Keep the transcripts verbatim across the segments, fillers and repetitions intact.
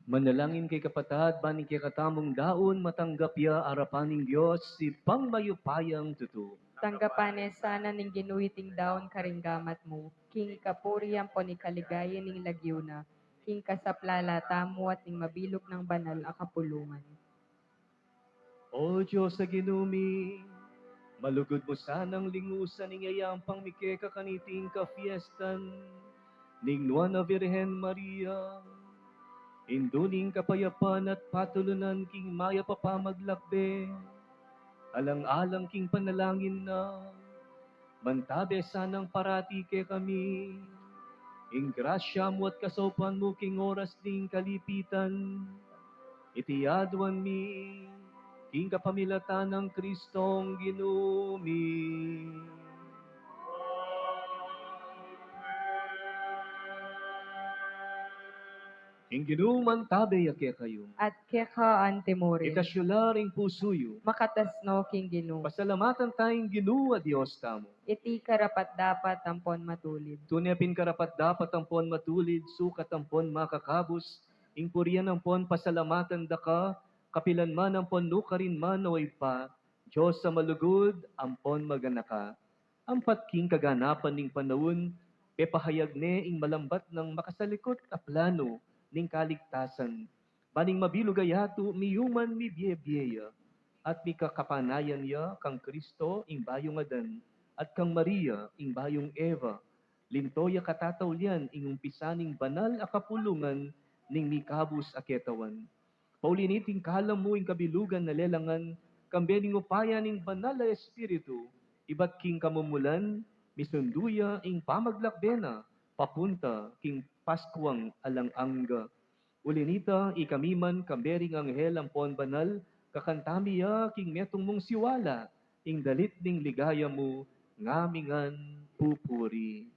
Manalangin kayu, kapatad, ban ing kekatamung daun matanggap ya arapan ning Dios, Ibpang mayupayang tutu. Tanggapan na sana ning Ginu iting daun karing gamat mu, king ikapuri ampon ikaligaya ning lagyu na, king kasaplalan tamu at ning mabilug nang banal a kapulungan. O Dios a Ginu mi, malugud mu sanang lingusan ing yayampang mi keka kaniting kafiestan ning Nuan a Virgen Maria, Indu ning kapayapan at patulunan king mayap a pamaglakbe, alang-alang king panalangin na, mantabe sanang parati kekami ing grasya mu at kasaupan mu king oras ning kalipitan. Iti aduan mi king kapamilatan nang Kristong Ginu mi. Ing Ginu mantabe ya kekayu. At keka antimurin. Itas yu la ring pusu yu. Makatas no king Ginu. Pasalamatan ta ing Ginu a Dios tamu. Iti karapat-dapat ampon matulid. Tune pin karapat-dapat ampon matulid, sukat ampon makakabus, ing purian ampon pasalamatan da ka, kapilan man ampon nukarin man, o Ibpa, Dios a malugud ampon maganaka. Ampat king kaganapan ning panaun, pepahayag ne ing malambat nang makasalikut a planu ning kaligtasan. Ban ing mabilug a yatu miyuman mibie-bie ya, at mikakapanayan ya kang Kristo ing bayung Adan, at kang Maria ing bayung Eva. Linto ya katataulian ing umpisa ning banal a kapulungan ning mikabus a ketawan. Pauli niting kalam mu ing kabilugan a lelangan, kambe ning upaya ning Banal a Espiritu, ibat king kamumulan, misundu ya ing pamaglakbe na papunta king Paskuang alang angga. Uli nita, ikami man, kambe ring anghel ampon banal, kakanta mi ya king metung mung siwala, ing dalit ning ligaya mu, ngamingan pupuri.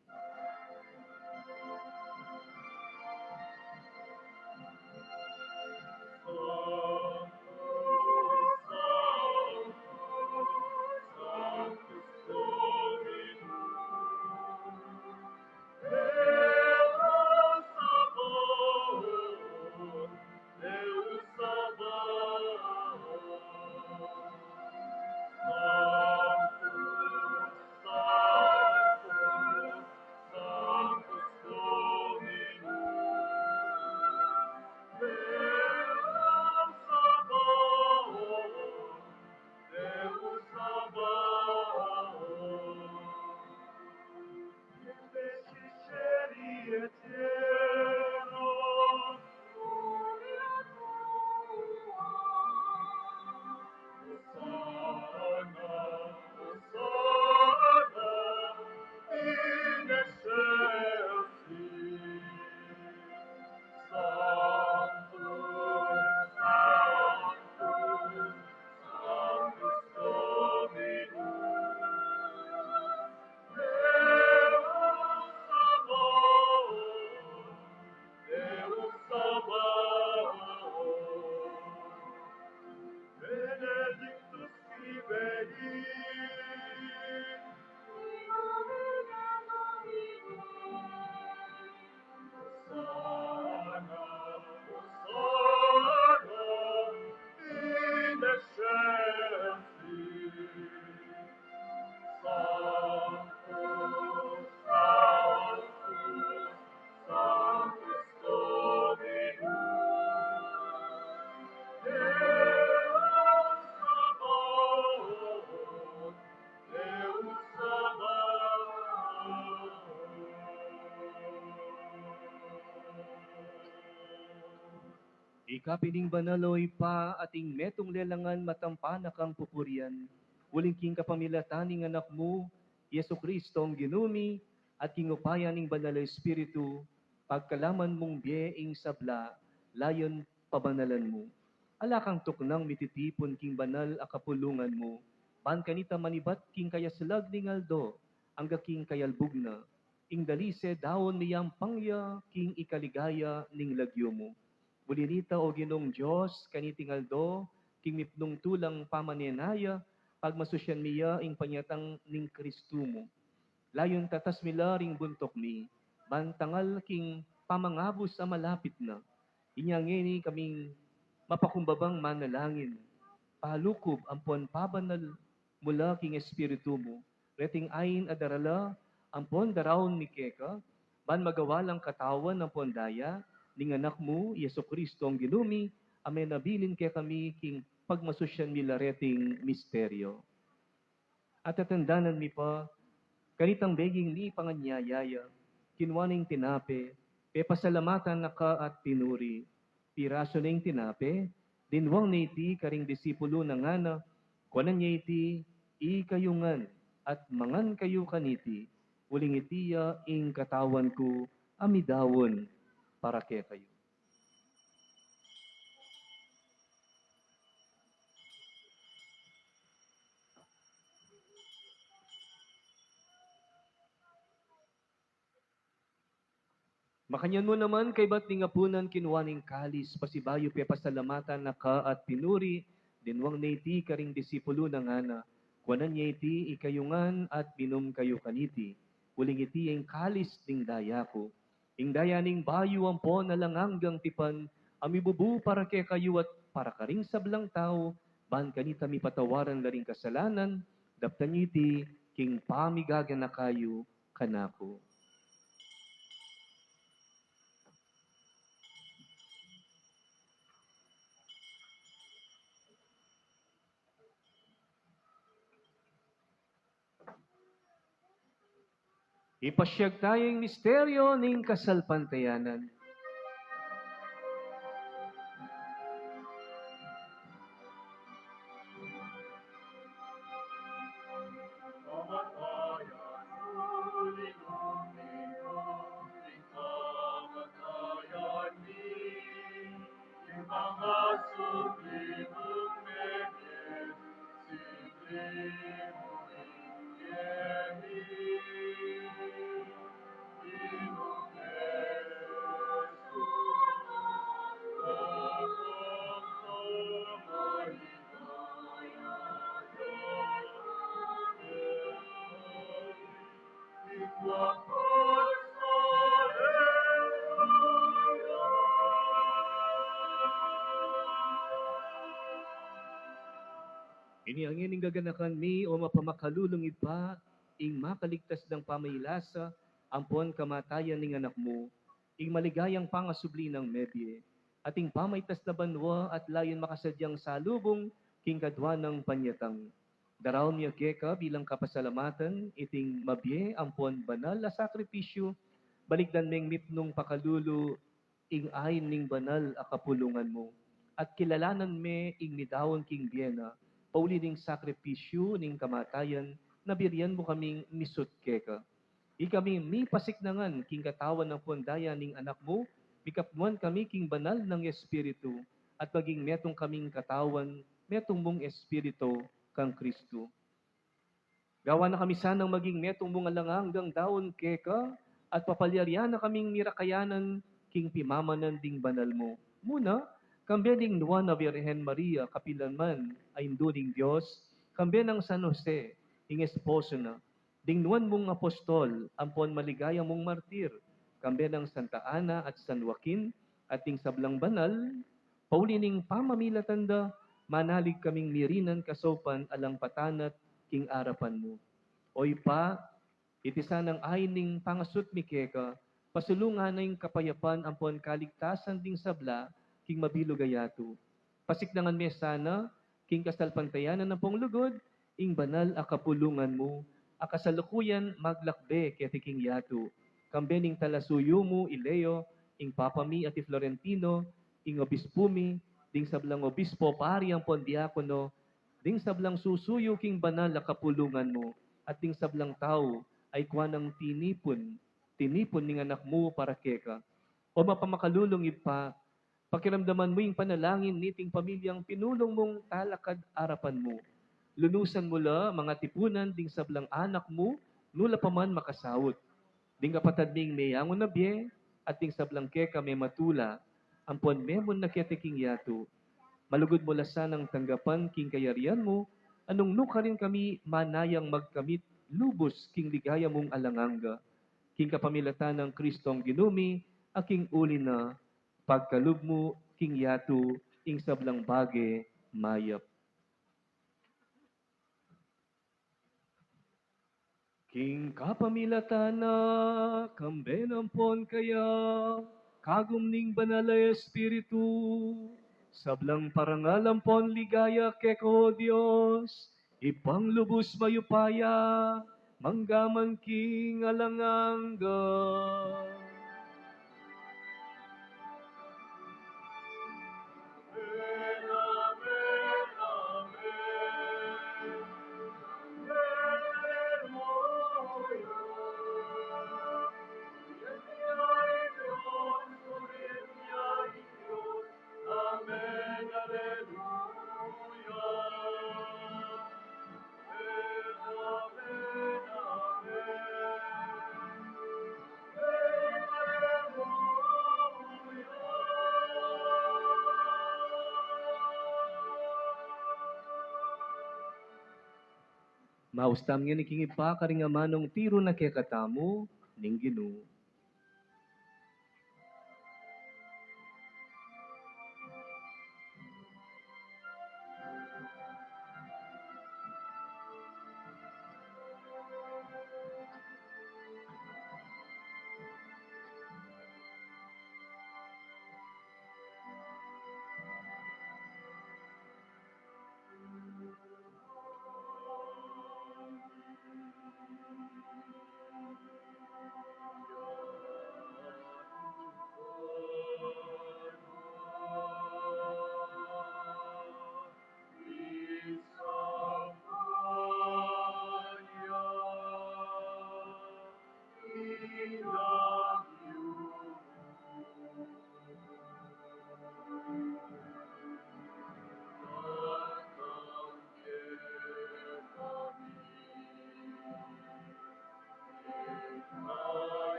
Ika pin ing banal, o Ibpa, at ing metung lelangan matampa na kang pupurian, uling king kapamilatan ning Anak mu, Jesucristo, ing Ginu mi, at king upaya ning Banal a Espiritu, pagkalaman mung bie ing sabla, layun pabanalan mu. Ala kang tuknang mititipun king banal a kapulungan mu, ban kanita manibat king kayaslag ning aldo, angga king kayalbug na, ing dalise daun miyampang ya king ikaligaya ning lagyu mu. Uli nita, o Ginung Dios, kaniting aldo, king mipnung tulang pamanenaya, pagmasusian mi ya ing panyatang ning Kristu mu. Layun tatas mi la ring buntuk mi, ban tangal king pamangabus a malapit na, Inya ngeni kaming mapakumbabang manalangin, palukuban ampon pabanal mu la king Espiritu mu reting ain a darala ampon daraun mi keka, ban magawa lang katawan ampon daya ning Anak mu, Jesucristo, a Ginu mi, a menabilin kekami king pagmasusyan mi la reting misteryo. At tatandanan mi pa, kanitang beging mipanganyaya ya, kinua ne ing tinape, pepasalamatan na ka at pinuri, pirasu ne ing tinape, dinwang ne iti karing disipulu na ngana, kuanan ye iti, ikayu ngan, at mangan kayu kaniti, uling iti ya ing katawan ku a midaun para kekayu. Makanyan mu naman, kaybat ning apunan, kinua ne ing kalis, pasibayu pepasalamatan na ka at pinuri, dinwang ne iti karing disipulu na ngana, kuanan ye iti, ikayu ngan at minum kayu kaniti, uling iti ya ing kalis ning daya ku, ing daya ning bayu ampon alang anggang tipan, a mibubu para kekayu at para karing sablang tau, ban kanita mipatawaran la ring kasalanan, daptan yu iti king pamigaganaka yu kanaku. Ipasiag taya ing misteryo ning kasalpantayanan. Inya ngeni ing gaganakan mi, o mapamakalulung Ibpa, ing makaligtas dang pamailasa ampon kamatayan ning Anak mu, ing maligayang pangasubli nang mebie, at ing pamaitas na banua at layun makasadyang salubung king kadua nang panyatang. Daraun mi ya keka bilang kapasalamatan iting mabie ampon banal a sakripisyu, balikdan meng mipnung pakalulu ing ain ning banal a kapulungan mu, at kilalanan me ing midaun king bie na, pauli ning sakripisyu ning kamatayan, na birian mu kaming misut keka. Ikami mipasiknangan king katawan ampon daya ning Anak mu, mikapnuan kami king banal nang Espiritu, at maging metung kaming katawan, metung mung Espiritu kang Kristu. Gawan na kami sanang maging metung mung alang anggang daun keka, at papalyarian na kaming mirakayanan king pimamanan ding banal mu. Muna, kambe ning Nuan a Virgen Maria, kapilan man a Indu ning Dios, kambe nang San Jose, ing esposo na, ding nuan mung apostol ampon maligaya mung martir, kambe nang Santa Ana at San Joaquin, at ding sablang banal, pauli ning pamamilatan da, manalig kaming mirinan kasaupan alang patanat king arapan mu. O Ibpa, iti sanang ain ning pangasut mi keka, pasulungan na ing kapayapan ampon kaligtasan ding sabla king mabilug a yatu. Pasiknangan me sana, king kasalpantayanan ampong lugud, ing banal a kapulungan mu, a kasalukuyan maglakbe keti king yatu. Kambe ning talasuyu mu i Leo, ing Papa mi at i Florentino, ing obispu mi, ding sablang obispo, pari ampon diakono, ding sablang susuyu king banal a kapulungan mu, at ding sablang tau a ikua nang tinipun, tinipun ning Anak mu para keka. O mapamakalulung Ibpa, pakiramdaman mu ing panalangin niting pamilyang pinulung mung talakad arapan mu. Lunusan mu la mangatipunan ding sablang anak mu, nu la pa man makasaut. Ding kapatad ming meyangu na bie, at ding sablang keka mematula, ampon memun na keti king yatu. Malugud mu la sanang tanggapan king kayarian mu, a nung nukarin kami manayang magkamit lubus king ligaya mung alang angga. King kapamilatan nang Kristong Ginu mi, a king uli na pagkalub mu king yatu ing sablang bage mayap. King kapamilatan na, kambe na ampon kaya, kagum ning Banal a Espiritu, sablang parangal ampon ligaya keka, O Dios, Ibpang lubus mayupaya, mangga man king alang angga. Amen, aleluya. Amen, amen, amen. Amen, aleluya. Maus tamu ngeni king Ibpa karing amanung tiru na kekatamu ning Ginu.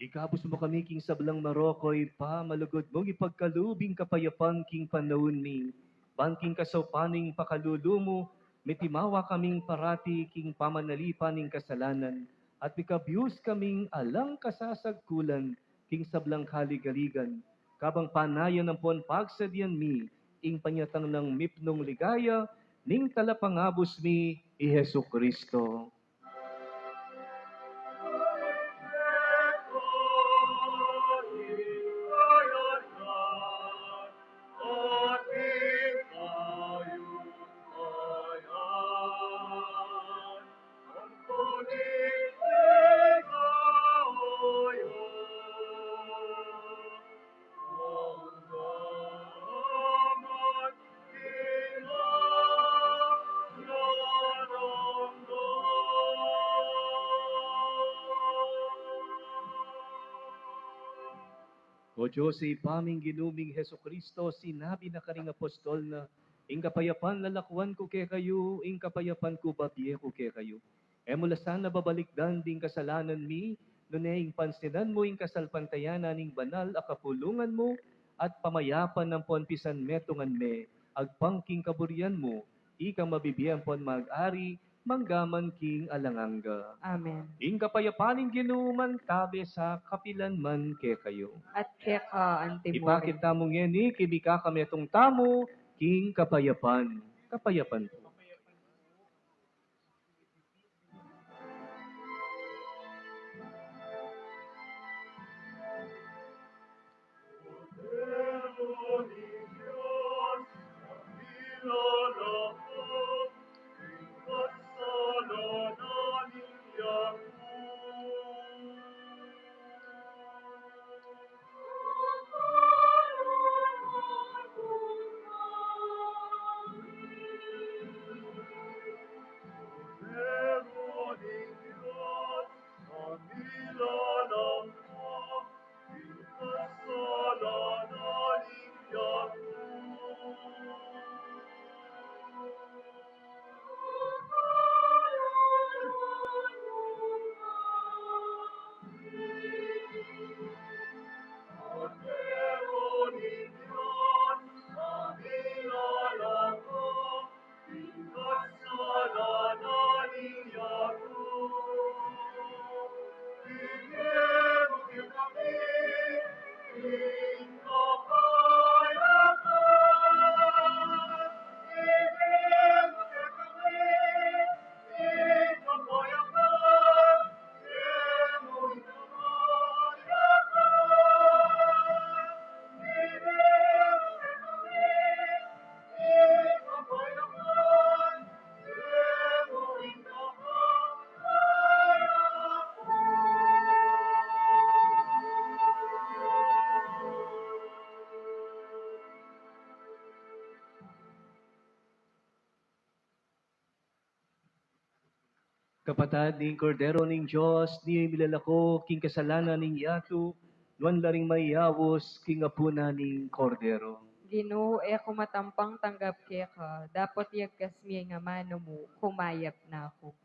Ikabus mu kami king sablang marok, O Ibpa, malugud mung ipagkalub ing kapayapan king panaun mi, ban king kasaupan ning pakalulu mu, mitimawa kaming parati king pamanalipan ning kasalanan, at mikabius kaming alang kasasagkulan king sablang kaligaligan, kabang panayan ampon pagsadian mi ing panyatang nang mipnung ligaya ning Talapangabus mi, i Jesucristo. O Dios, Ibpa ming Ginu ming Jesucristo, sinabi na karing apostol na, Ing kapayapan lalakwan ku kekayu, ing kapayapan ku babie ku kekayu. E mu la sana babalikdan ding kasalanan mi, nune ing pansinan mu ing kasalpantayanan ning banal a kapulungan mu, at pamayapan ampon pisanmetungan me, agpang king kaburian mu, ika mabibie ampon mag-ari, mangga man king alang angga. Amen. Ing kapayapan ning Ginu mantabe sa kapilan man kekayu. At keka antimurin. Ipakit tamu ngeni king mikakametung tamu king kapayapan. Kapayapan pu. Kapatad, ing Kordero ning Dios, niya'y milalako king kasalanan ning yatu, nuan la ring mayaus king apunan ning Kordero. Ginu, e ku matampang tanggap keka, dapot yagkas me ing amanu mu, kumayap na ku.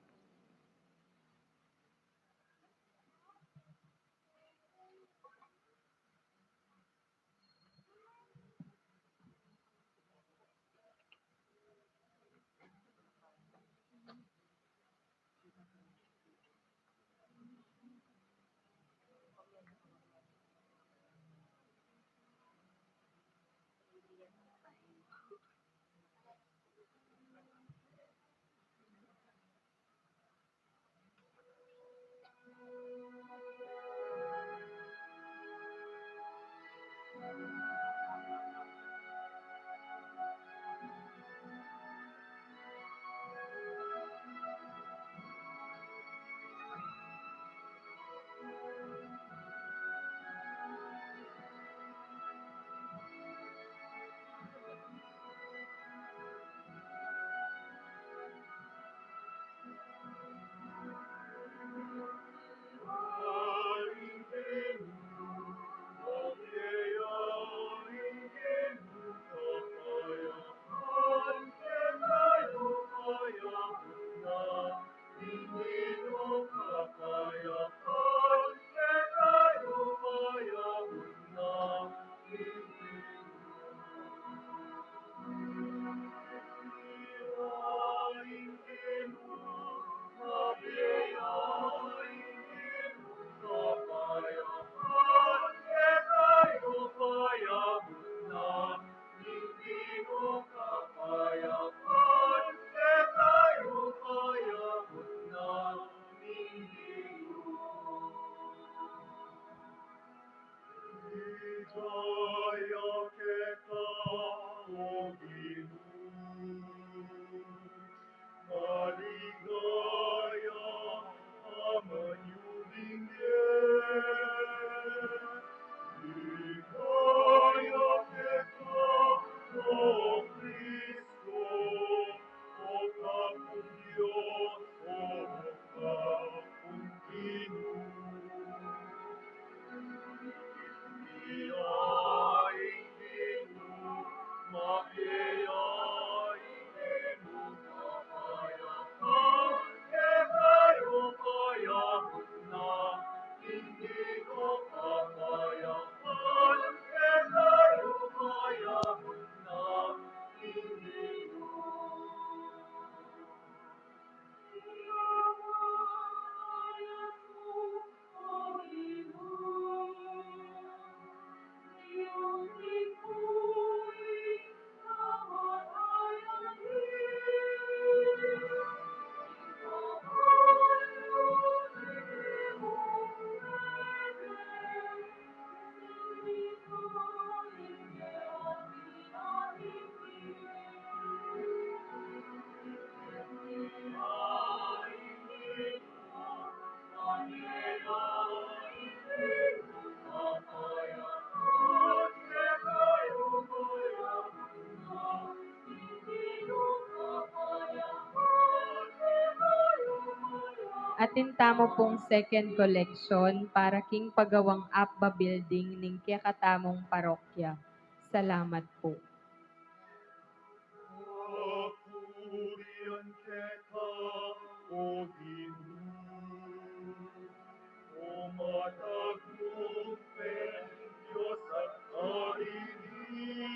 Atin tamu pung second collection para king pagawang apba building ning kekatamung parokya. Salamat pu. Kapurian keka, O Ginu, o matagumpeng Dios at karini,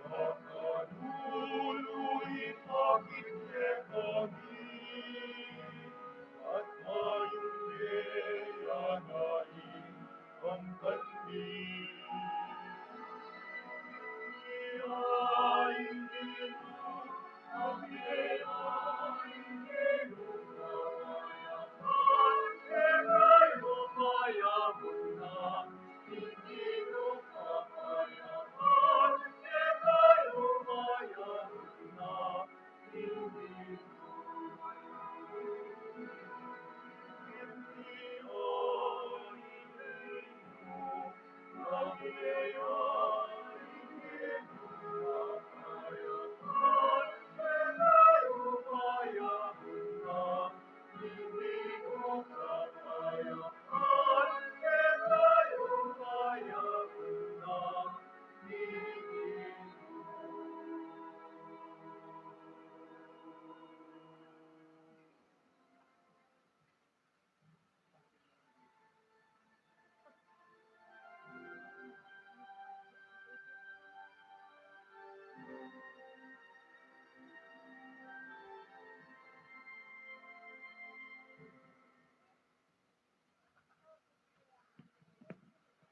kakalulu ipakit kekami, at mayupaya na ing pangkat mi.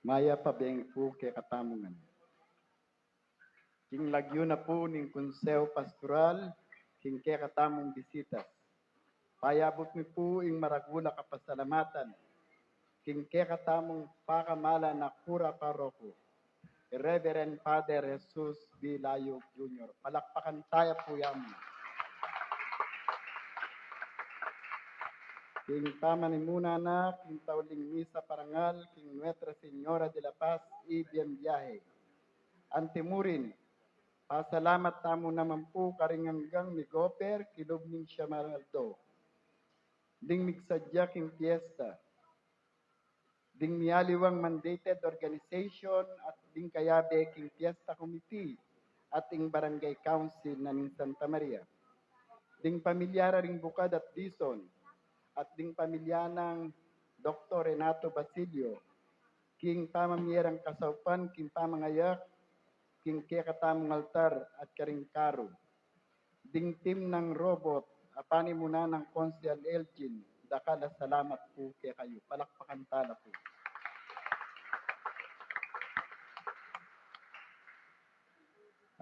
Mayap a bengi pu kekatamu ngan. King lagyu na pu ning Konseho Pastoral, king kekatamung bisitas, payabut mi pu ing maragul a kapasalamatan king kekatamung pakamalan a kura paroko, i Reverend Father Jesus B. Layog Junior. Palakpakan taya pu ya mu. King pamanimuna na king tauling misa parangal king Nuestra Señora de la Paz y Bien Viaje. Antimurin, pasalamat tamu naman pu karing anggang migober kilub ning Siamaraldo ding migsadya king piesta, ding mialiwang mandated organization at ding kayabe king piesta committee at ing barangay council na ning Santa Maria, ding pamilya ra ring Bukad at Dizon, at ding pamilya nang Doktor Renato Basilio, king pamamie rang kasaupan king pamangayak king kekatamung altar at karing karu, ding team nang robot a panimunan nang Konsehal Elgin, dakal a salamat pu kekayu. Palakpakan tala pu.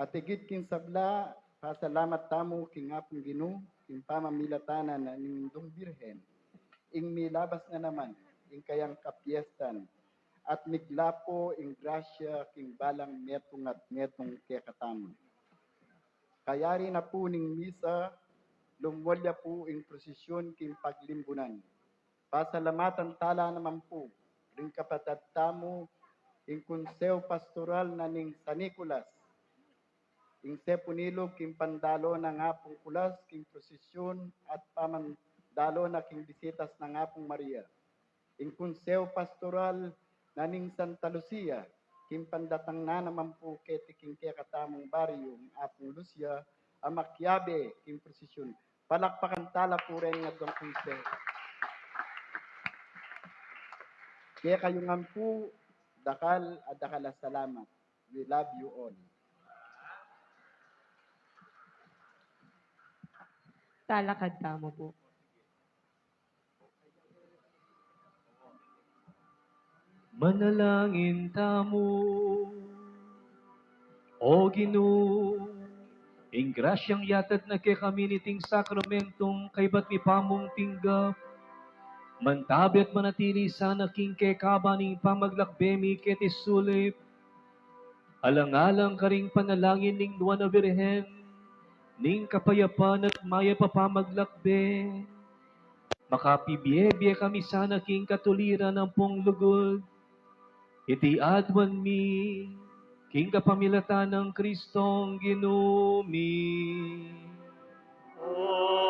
At igit king sabla, pasalamat tamu king Apung Ginu, king pamamilatan na ning Indung Birhen, ing milabas na naman ing kayang kapiestan, at miglapo ing grasya king balang metung at metung kekatamu. Kayari na pu ning misa, lumwalya pu ing prosesyon king paglimbunan. Pasalamatan tala naman pu ring kapatad tamu, ing Konseho Pastoral na ning San Nicolas, ing sepunilub king pandalo nang Apung Kulas king prosesyon at pamandalo na king bisitas nang Apung Maria, ing Konseho Pastoral na ning Santa Lucia, king pandatang na naman pu keti king kekatamung baryu, ing Apung Lucia a makiabe king prosesyon. Palakpakan tala pu ring aduang konseho. Kekayu ngan pu, dakal a dakal a salamat. We love you all. Talakad tamu pu. Manalangin tamu. O Ginu, ing grasyang yatad na kekami niting sakramentong kaybat mi pamung tinggap, mantabe at manatili sana king kekaba ning pamaglakbe mi keti sulip, alang-alang karing panalangin ning Nuan a Birhen ning Kapayapan at Mayap a Pamaglakbe, makapibie-bie kami sana king katuliran ampong lugud. Iti aduan mi king kapamilatan nang Kristong Ginu mi. Amen.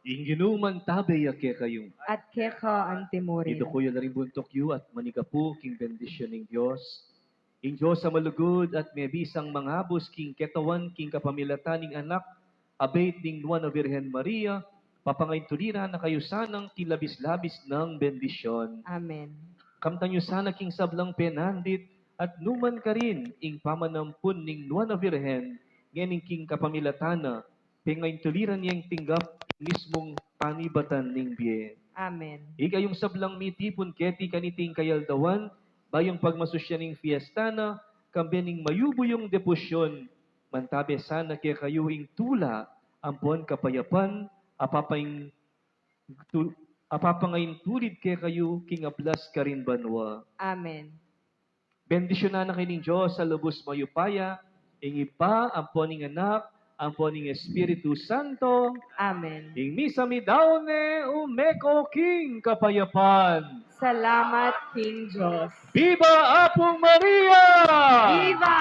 Ing Ginu mantabe ya kekayu. At keka antimurin. Iduku yu la ring buntuk yu at manigapu king bendisyun ning Dios. Ing Dios a malugud at mebisang mangabus king katawan king kapamilatan ning Anak, abeit ning Nuan a Virgen Maria, papangaintuli na kayu sanang king labis-labis nang bendisyun. Amen. Kamtan yu sana king sablang penandit at nuan karin ing pamanampun ning Nuan a Virgen, ngening king kapamilatan na, pengaintuliran yang tinggap mismung panibatan ning bie. Amen. Ikayung sablang mitipun keti kaniting kayaldawan, bayung pagmasusyan ning fiesta na, kambe ning mayubu yung debosyon, mantabe sana kekayu ing tula ampon kapayapan, a papaing-, tu-, a papangaintulid kekayu king ablas karin banua. Amen. Bendisyunan na kayu ning Dios a lubus mayupaya, ing Ibpa, ampo ning Anak, ampo ning Espiritu Santo. Amen. Ing misa midaun ne, umeko king kapayapan. Salamat king Dios. Viva Apung Maria! Viva!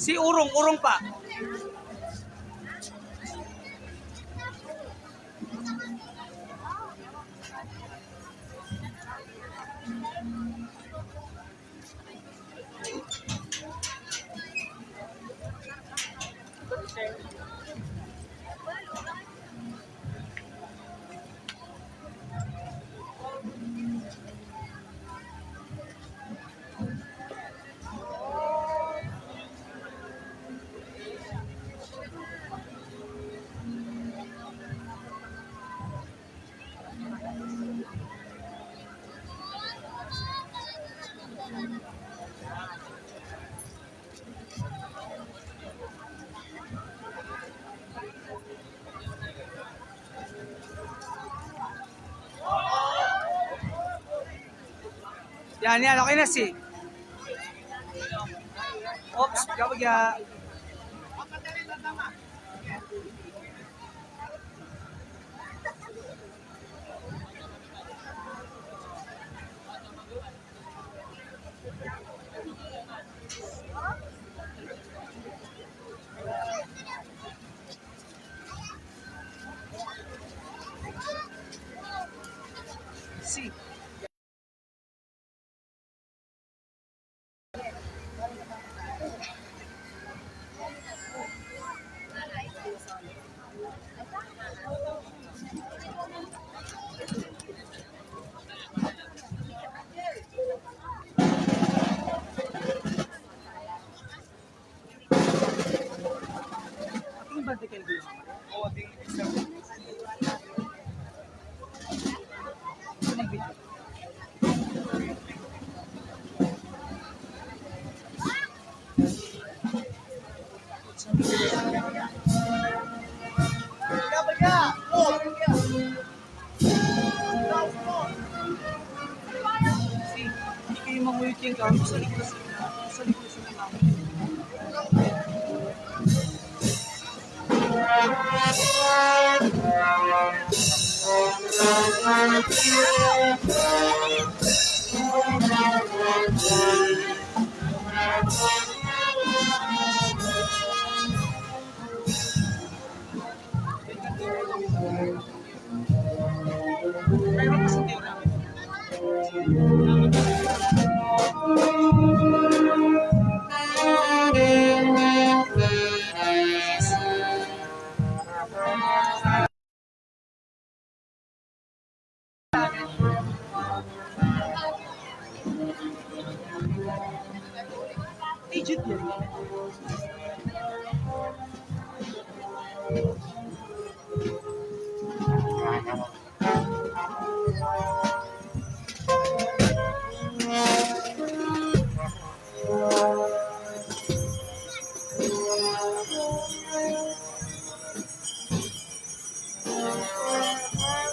Si urong, urong pa. Yan, yan. Okay na si. Oops, kabagya. Si.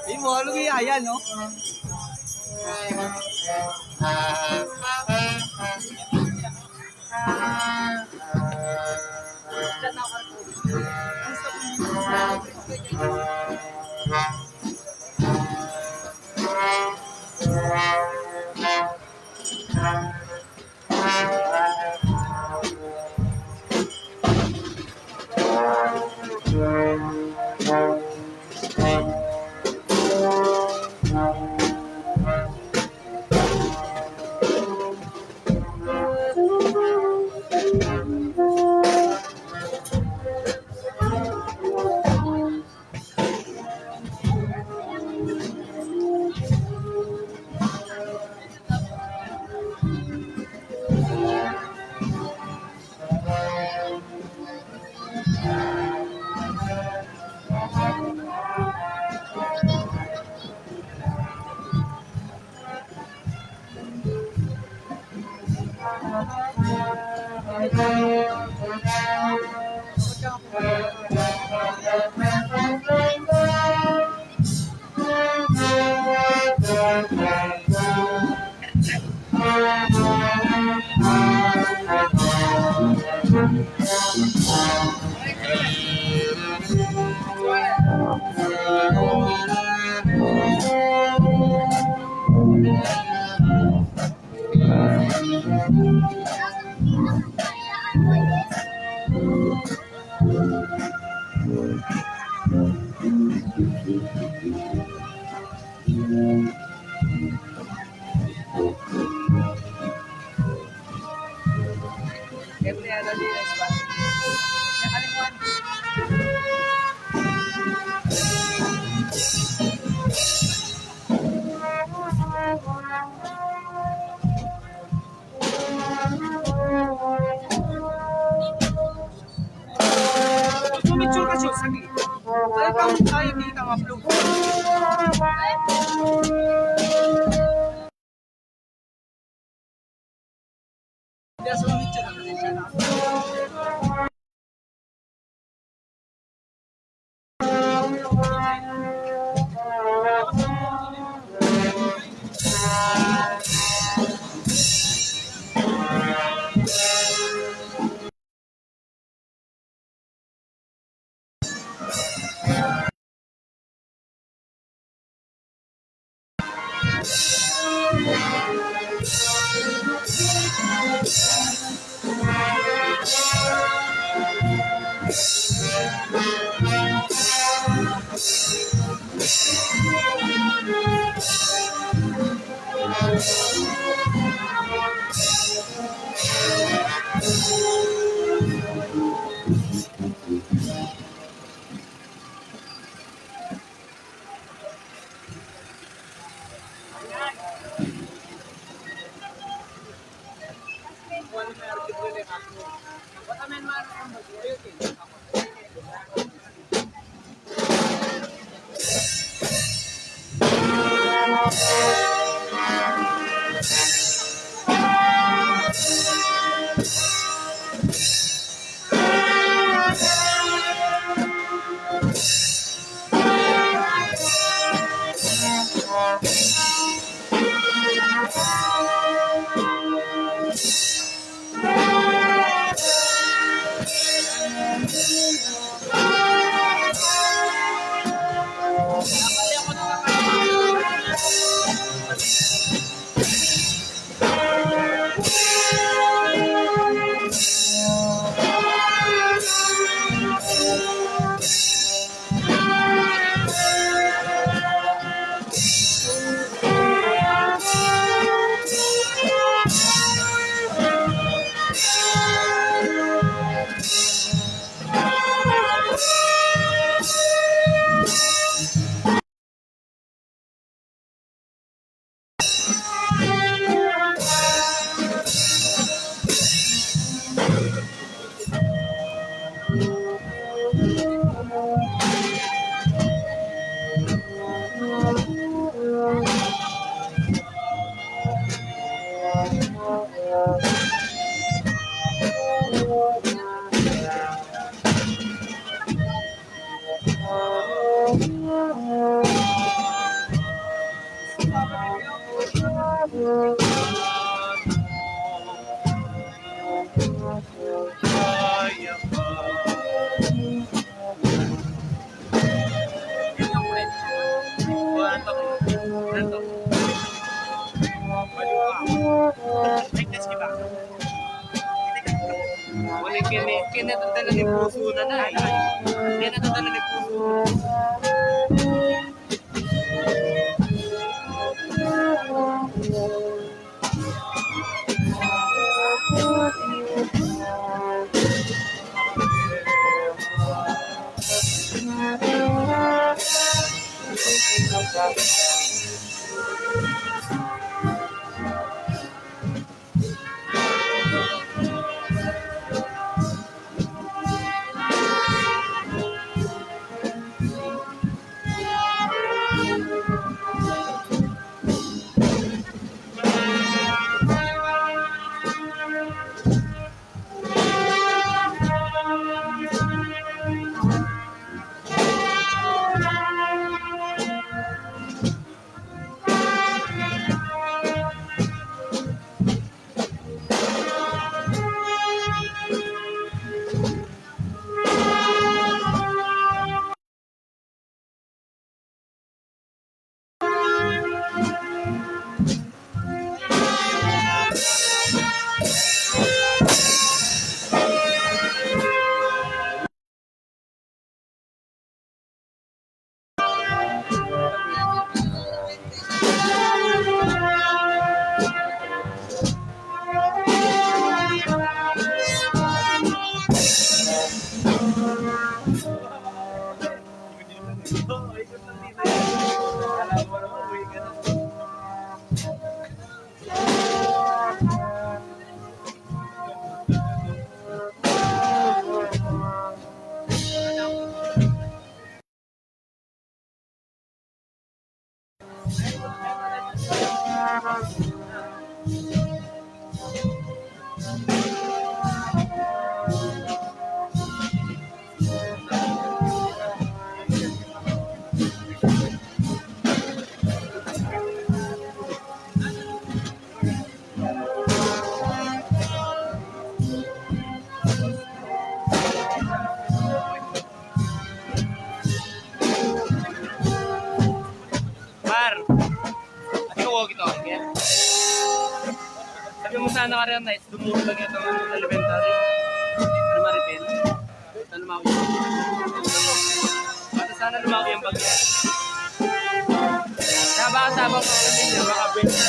Imo, lugi ayan, no? Picture ka, Chus, saglit. Tayo ka, tayo, kita ang upload. Wala, kene, kene, dala ni pusu na na, eh. Kene, dala ni pusu na. Par, ati ko walkie-talkie. Sabi mu sana kareni, nice, dumulog lang itang elementary. Ano, Maripel? Sana lumaki. Basta sana lumaki ang bagyo. Kaya baka tabang pa kami niya, baka benta.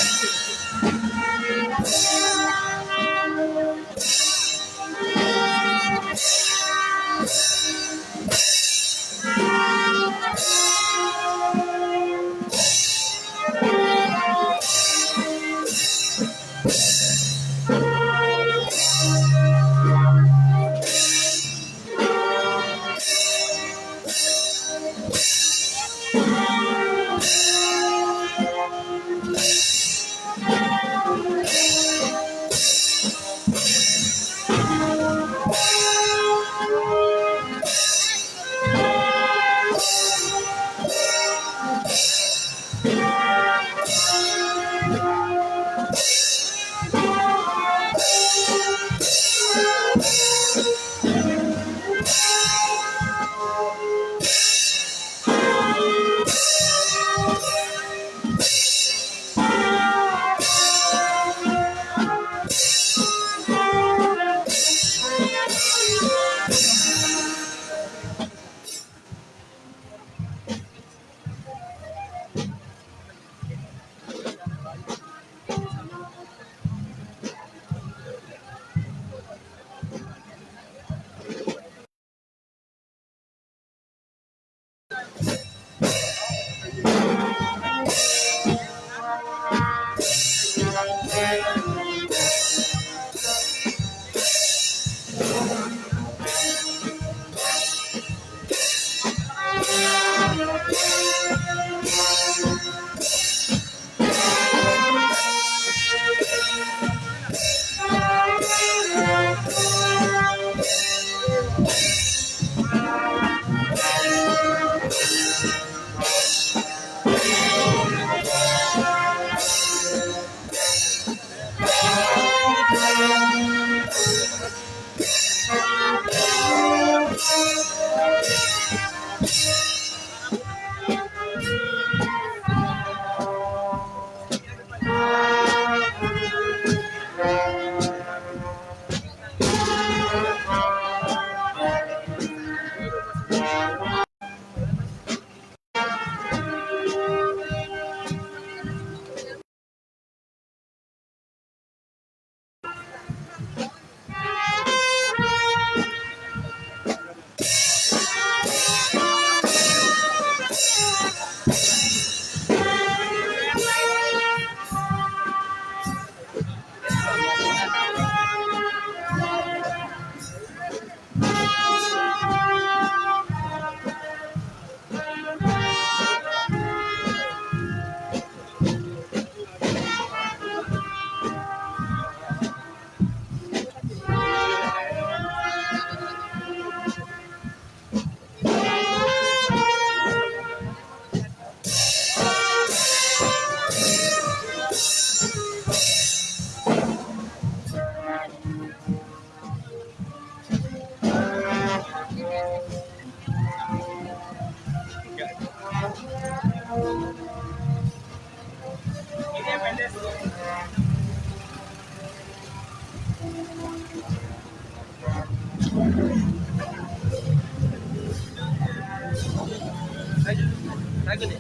Tago ni.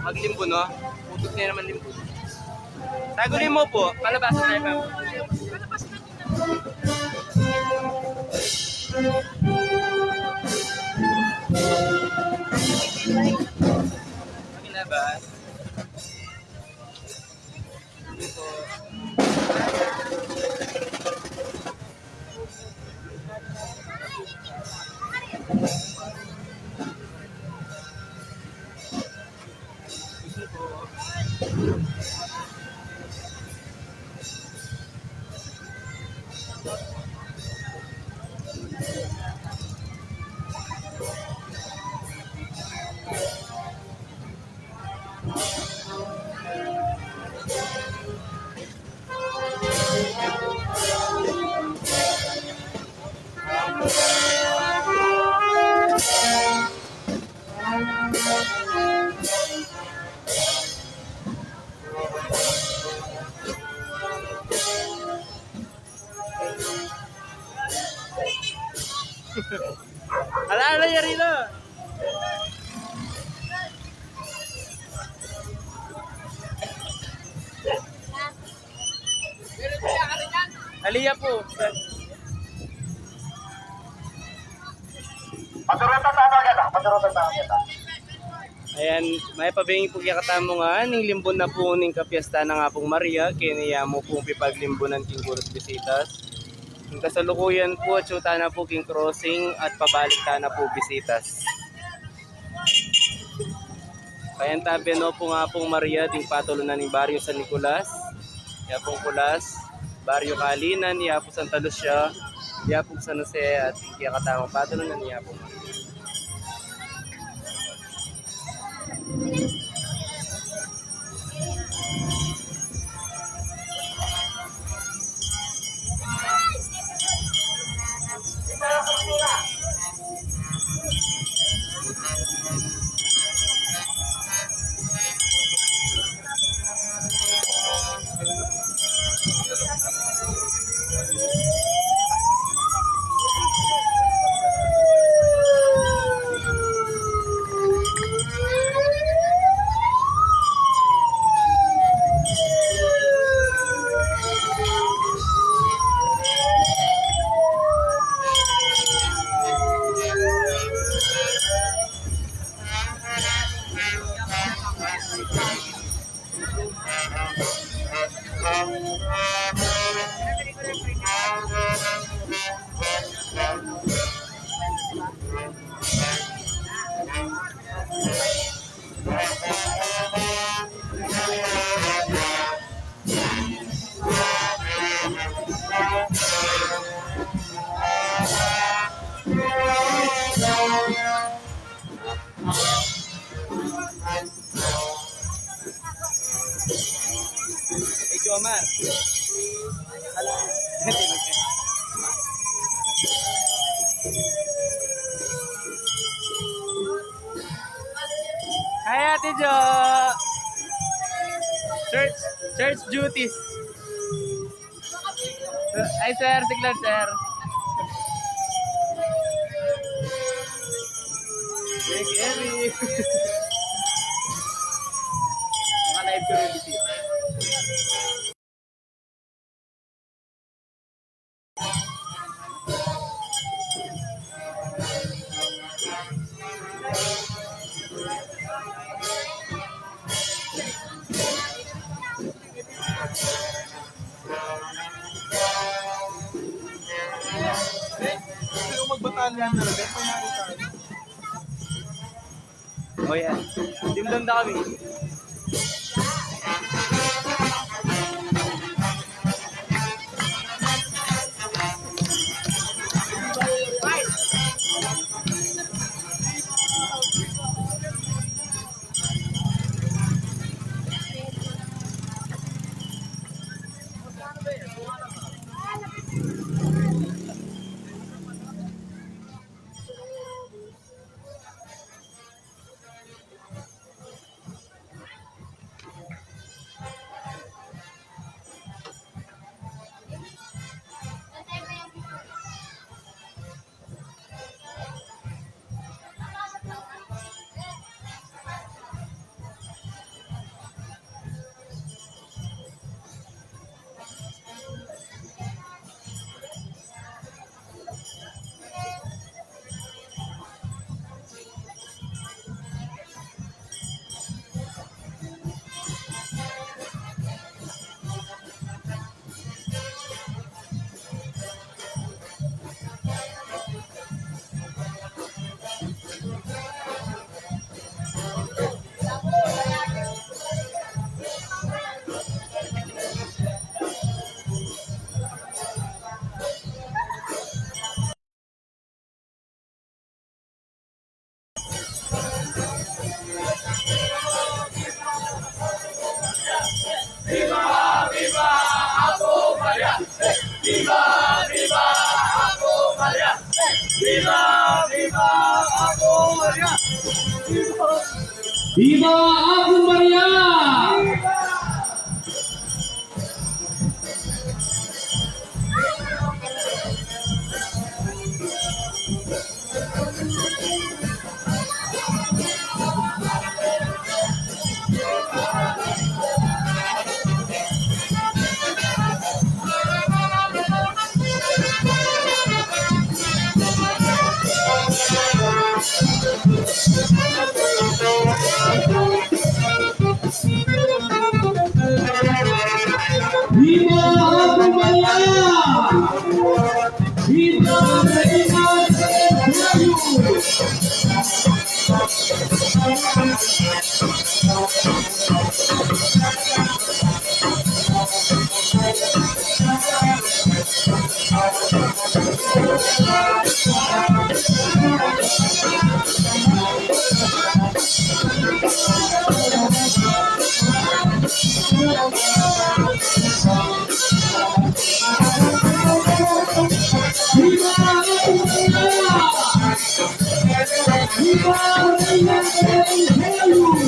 Maglimbo, no? Putus na naman limbo. Tago ni mo po. Palabasan tayo, ma'am. Ala, ala, yari na. Aliya po. Paturutan tamu kita, paturutan tamu kita. Ayan, mayap a beng pu kekatamu ngan, ning limbun na pu ning kapiesta nang Apung Maria, keni ya mu pung pipaglimbunan king guru't bisitas. Ning kasalukuyan pu, atsu tana pu king crossing at pabalik tana pu bisitas. Payantabe no pu ning Apung Maria ding patulunan ning Baryo San Nicolas, ya pung Kulas, Baryo Kalinan, ya pu Santa Lucia, ya pu San Jose, at ing kekatamung patulunan ya pu. Hey, Jomar. Hi, Ate Jo. Church, church duties. Ay, sir. Signal, sir. Thank you, Emmy. Naka-live ko rin dito. Pero magbatalyan na rin, kaya mayari tayo. O yan. Dimdam na kami. Viva, viva Apo Maria! Viva, viva Apo Maria! Viva! Viva Apo Maria! Viva! Viva Apo Maria! Viva Reina del Carmen!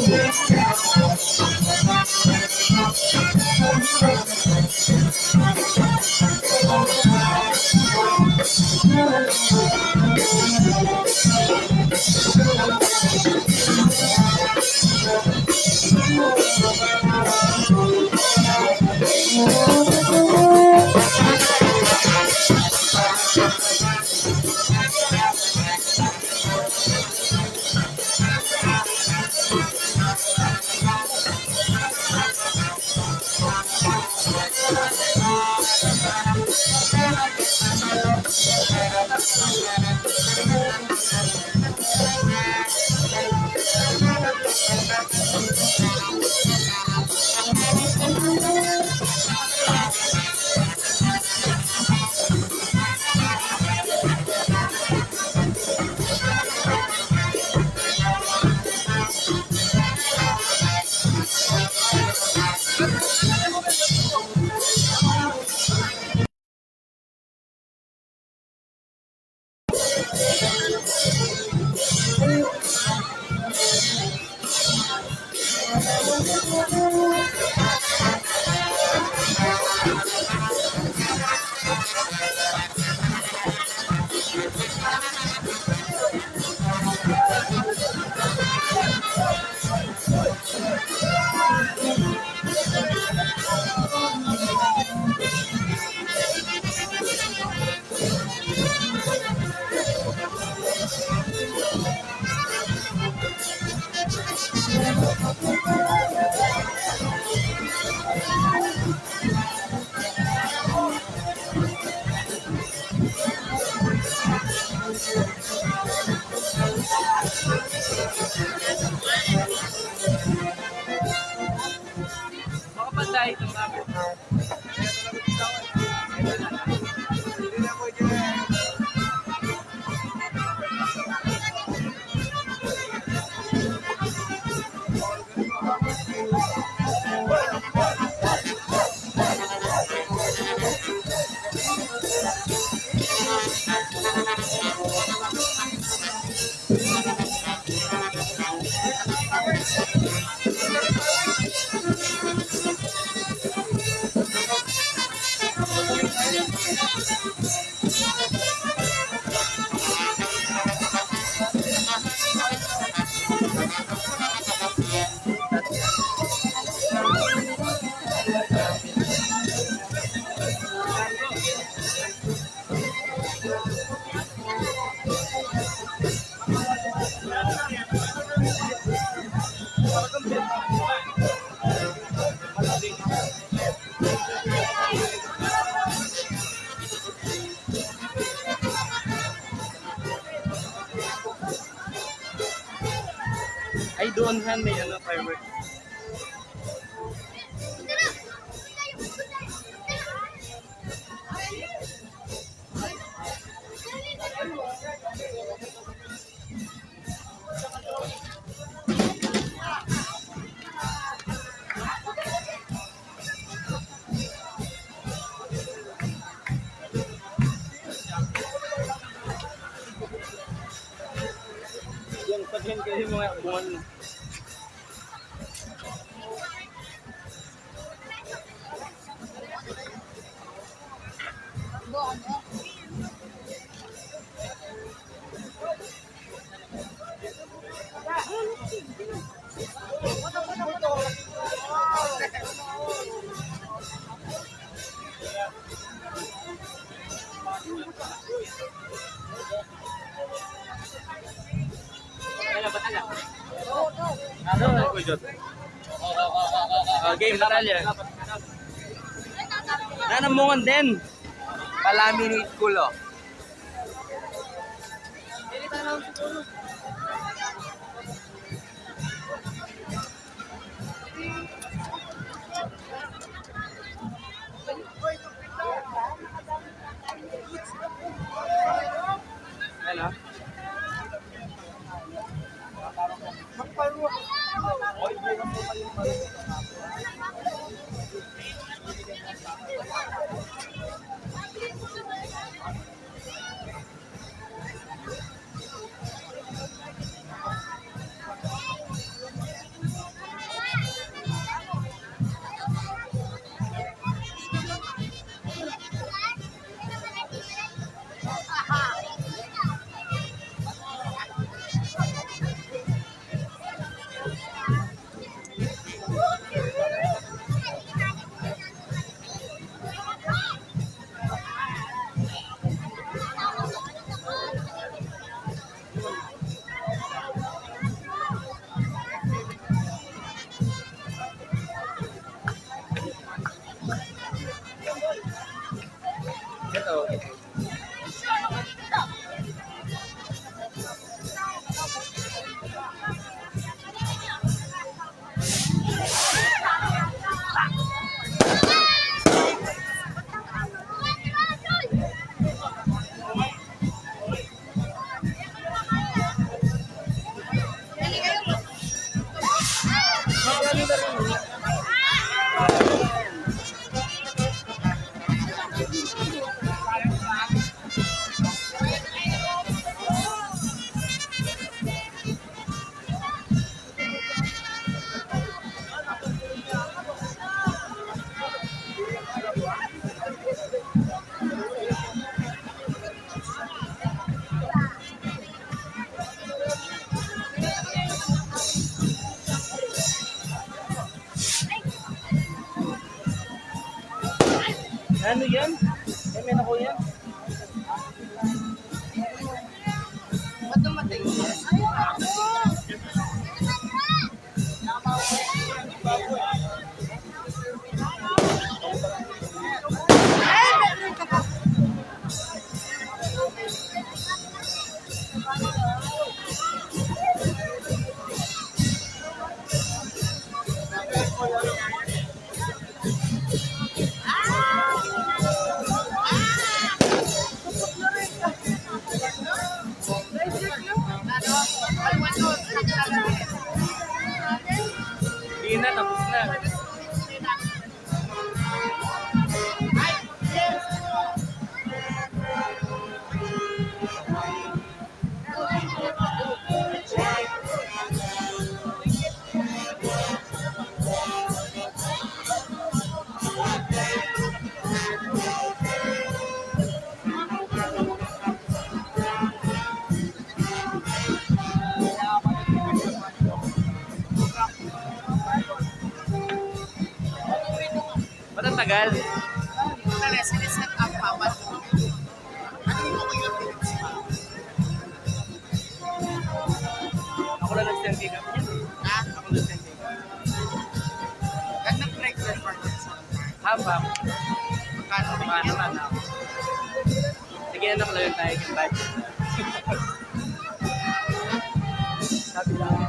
Ay, doon, Han, may ano, fireworks. Sabihin kayo yung mga buwan. Ah, game, batalya. Nanamungan din. Palamin ni Kulo. Hello. Ano yan? Ay, may naku yan. Ba't namatay? Hindi na, tapos na. Ba't ang tagal? Matagal, sineset up pa. Ba't? Ano yung mga yung pinag-, Ako lang nag-send kay Kap. Ha? Ako nag-send kay Kap. Ganda break record sa Haba. Magkano? Magkano naman, ha? Sige, ano, malayo tayo kay Bad. Sabi lang.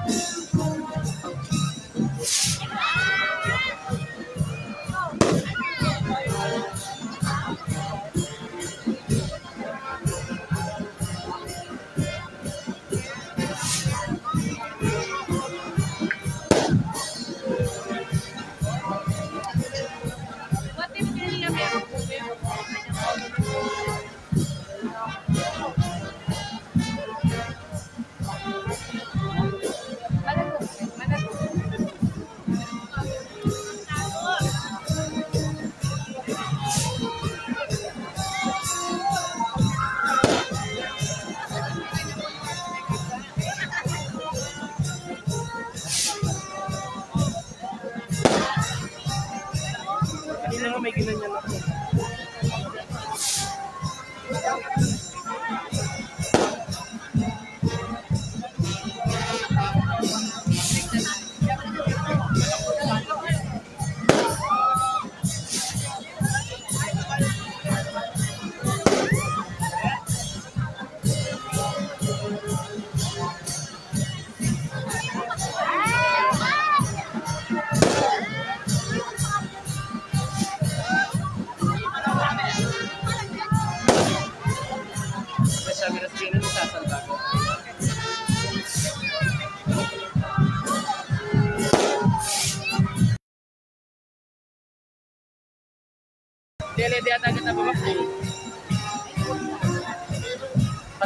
Dele, di ata kita bumakti.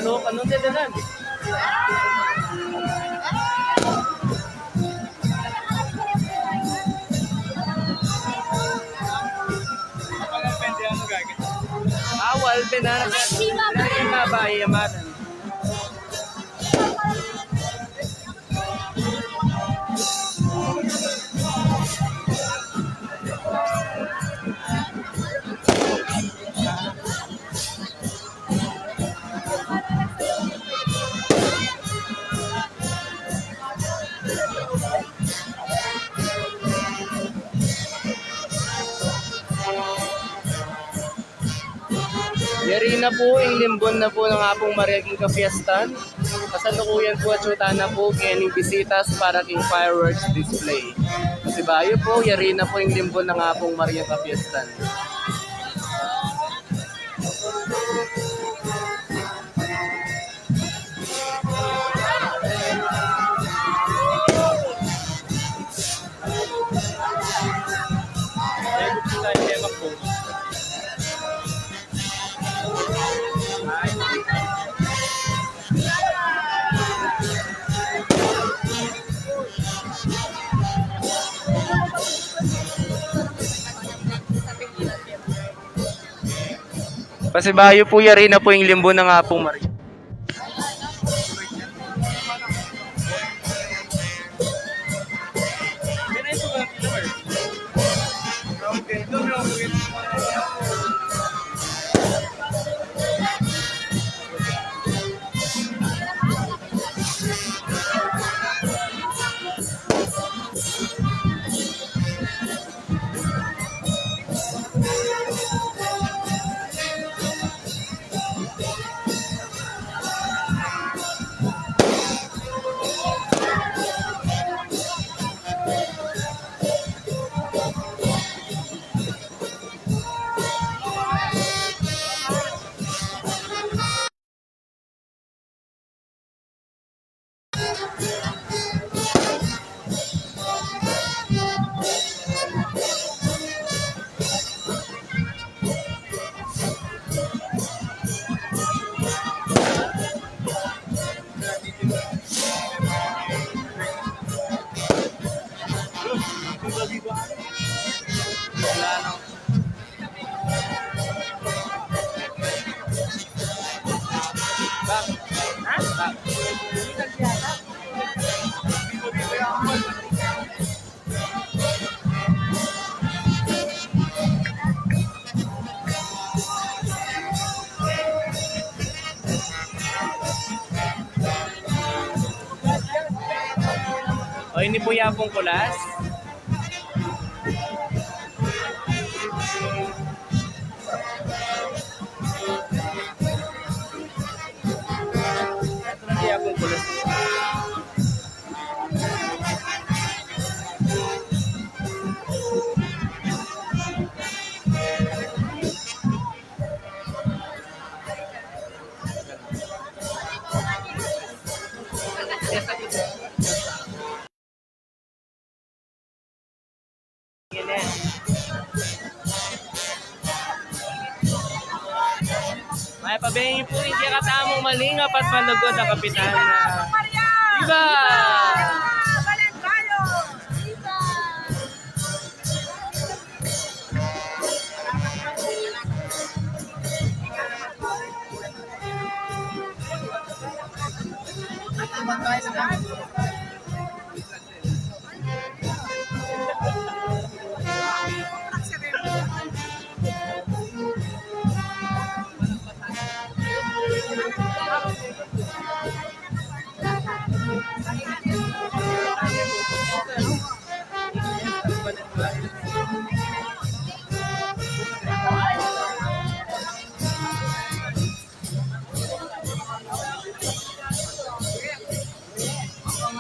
Ano, ano, dele lang. Awal, pinara. Babae, amaran. Yari na pu ing limbun na pu nang Apung Maria king kapiestan. Kasalukuyan pu, atsu tana pu kening bisitas para king fireworks display. Pasibayu pu, yari na pu ing limbun nang Apung Maria kapiestan. Pasibayu pu, yari na pu ing limbun nang Apung Maria. O, ini pu ya pung kulas. Mayap a bengi pu king kekatamung malingap at malugud a kapitan. Viva! Viva! Balancayo! Viva!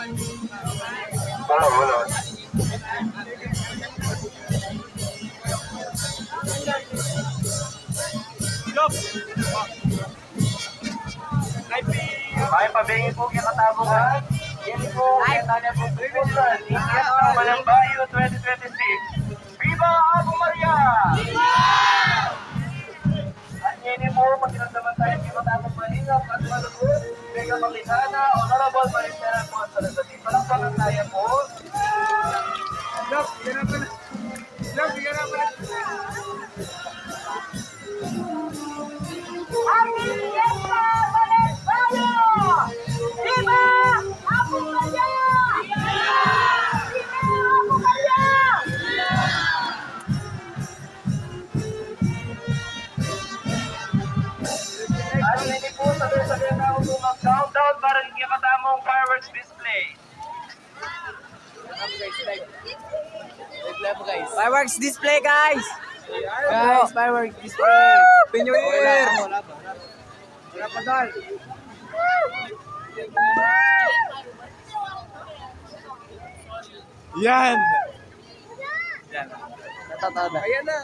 Wala, wala. May pabingi pu kekatamu ngan. Ini pu, kaya tanya pu, Christmas, India, Manang Bayu, twenty twenty-six. Viva Abu Maria! At ngeni pu, pakiramdaman tayu king matamung malingap at malugud, keng Kapitana, Honorable Maricela Gonzalez. Palakpakan tayu pu. Love, bigyan natin. Love, bigyan natin. Happy Fiesta, Manang Bayu! Viva Abu Maria! Viva Abu Maria! At ngeni pu, sabay-sabay na pu mag-countdown para king kekatamung fireworks display. Fireworks display, guys! Guys, fireworks display! Happy New Year! Yan! Yan. Natatada. Ayan na.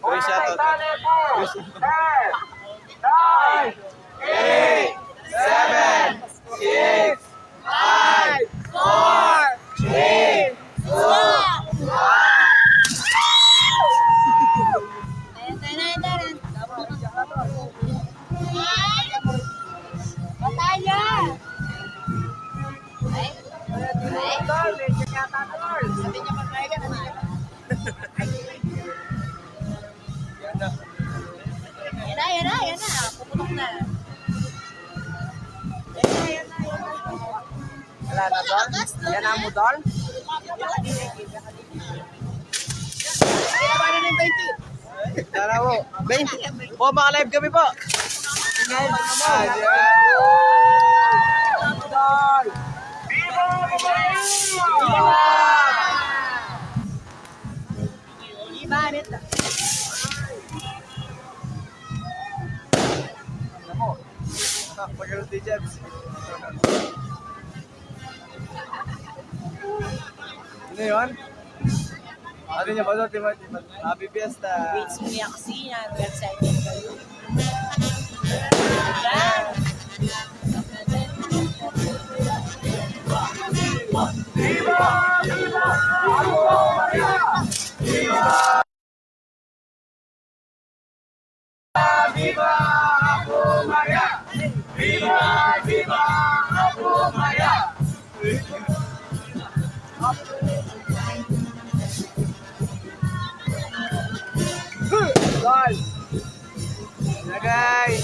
Three shot out. Ten, nine, eight, seven, six, five, four, three, two, one. Ayan, ayan, ayan, ayan. Bataya! Ay. Ay. Sabi niya, "Mag-try ka, sabi niya." Yan na, yan na, yan na. Pumutok na. Yan na, yan na, yan na. Wala na, Dol? Yan na mu, Dol? Tara po. Twenty. Po, maka-live kami po. Live na po. Ah, yeah. Iba, neta. Ano mo? Ah, pag-, Ano yun? Ano niya ba ito? Di ba, di ba? Happy Fiesta! Wait, sumiya kasi yan. Very excited kayo. Yan. Viva Abu Maria! Viva, viva Abu Maria! Lagay!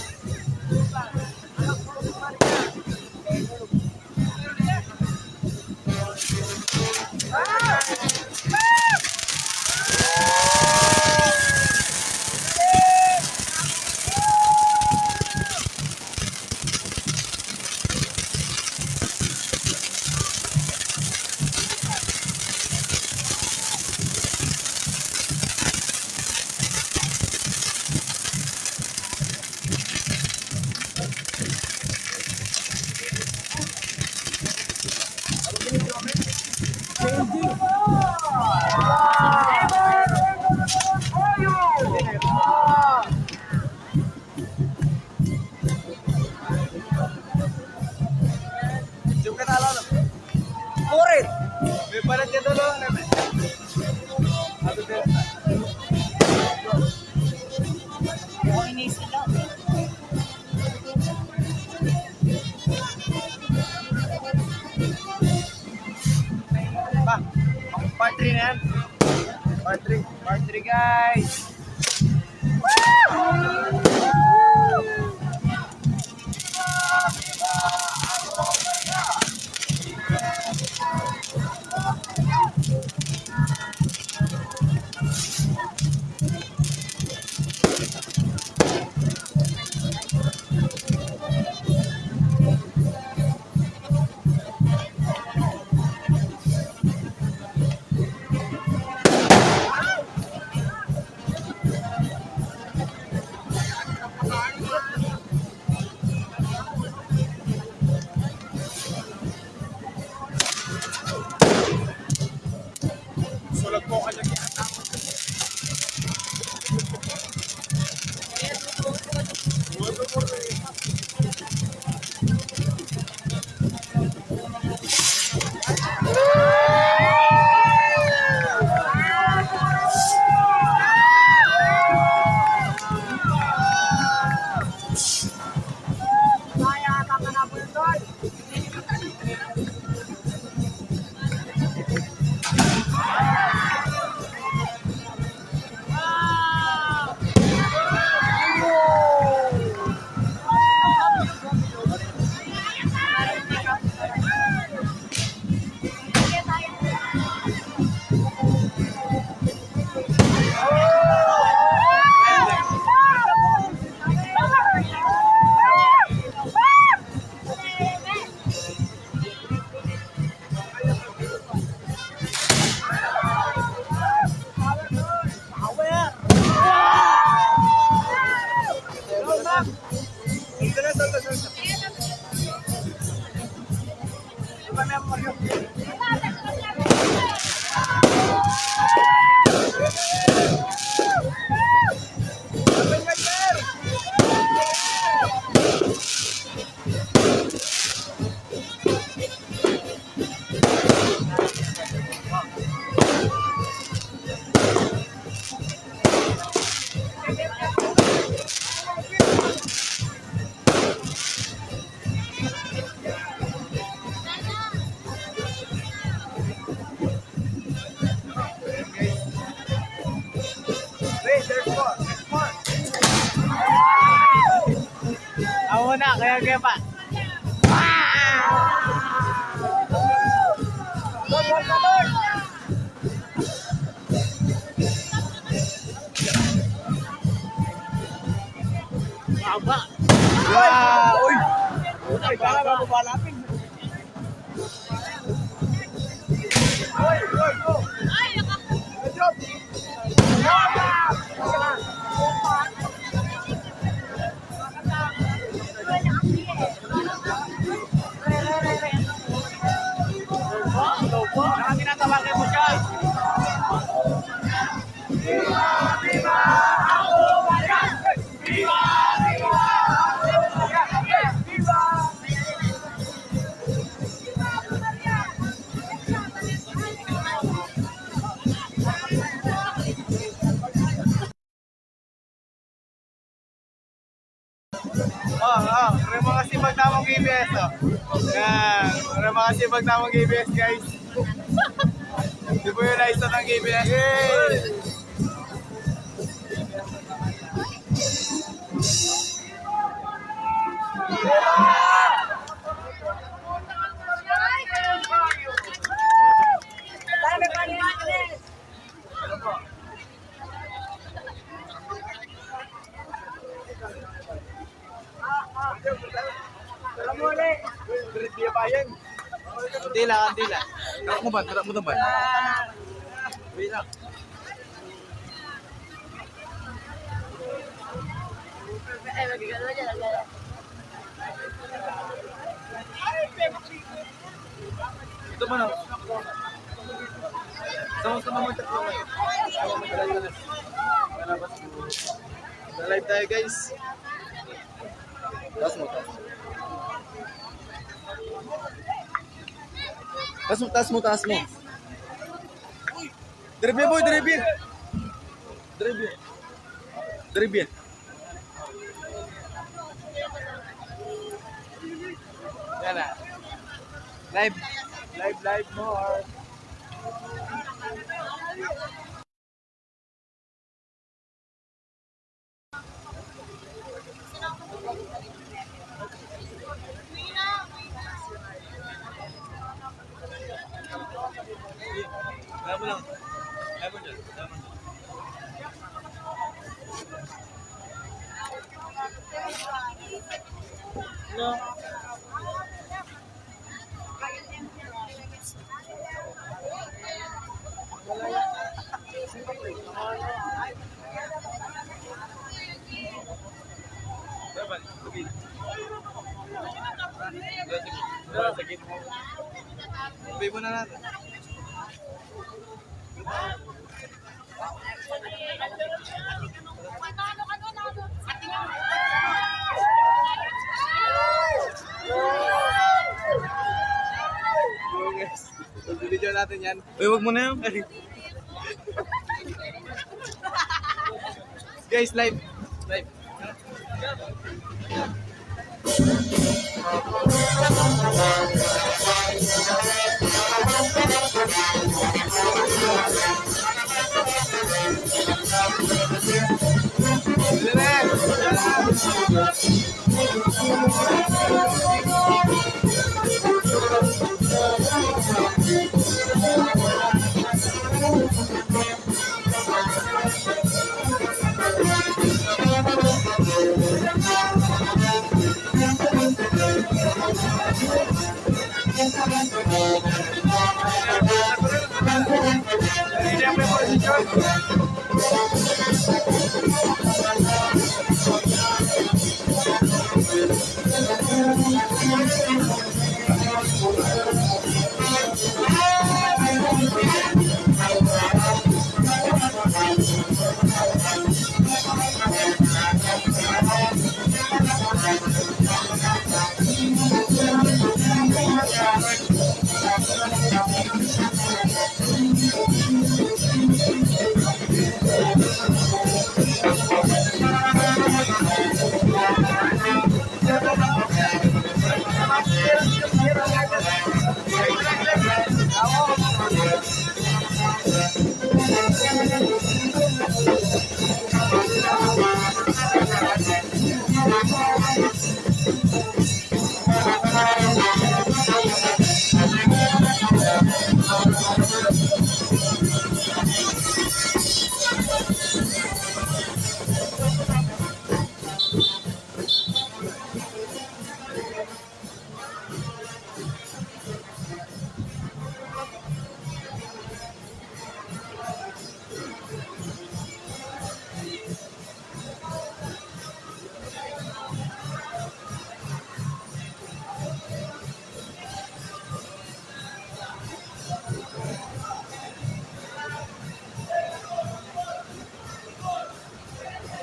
Jom ka talo, no? Kurit! May palat ka talo, no? Ano ba? Oh, ini sila. Ba, part three na yan. Part three. Part three, guys. Ako na, kaya, kaya pa. Haba. Wow! Uy! Uy, para mababa natin. Oh, oh, para makasipag tamang K B S, oh. Yan, para makasipag tamang K B S, guys. Di po yun, isa ng K B S. Yay! Kandila, kandila. Harap mo ba? Harap mo ba? Wait lang. Ito ba na? Sama-sama magtatlo ngayon. Live tayo, guys. Taas mo, taas mo. Taas mo, taas mo, taas mo. Drive yan, boy, drive yan. Drive yan. Drive yan. Yan na. Live. Live, live more. Kaya mo lang. Kaya mo dyan. Kaya mo dyan. Sabi mo na natin. Video natin yan. Uy, wag mo na yun. Guys, live. Live.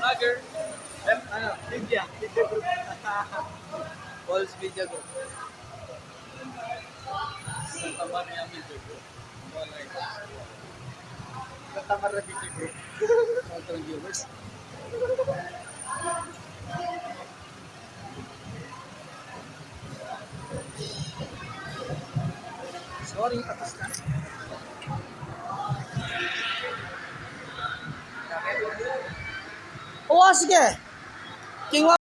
Vlogger. Em, ano, media, media group. False media group. Santa Maria Media Group. Santa Maria Media Group. Santa Viewers. Sorry, tapos na. O, sige. King